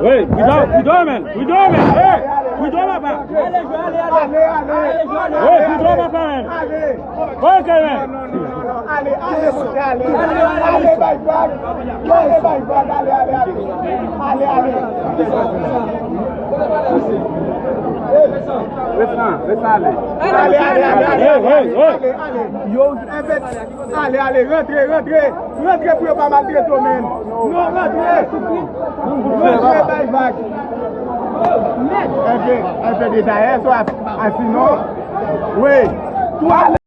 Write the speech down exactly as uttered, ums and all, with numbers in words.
Hey, we don't, we don't, man. We don't, man. Hey, we don't, papa. Hey, we don't, papa, man. Ok, man. Ale, ale, monchè, ale. Ale, bay vag. Ale, bay vag, ale, ale, ale. Ale, ale. Resan, resan ale. Ale, ale, ale, ale, ale, ale, ale. Yo, envèt. Ale, ale, rantre, rantre. Rantre pou yo pa maltrete w, menn. Non, rantre. Rantre, bay vag. Envè, envè de dayè, so a, a sinon. Wi. Tou ale.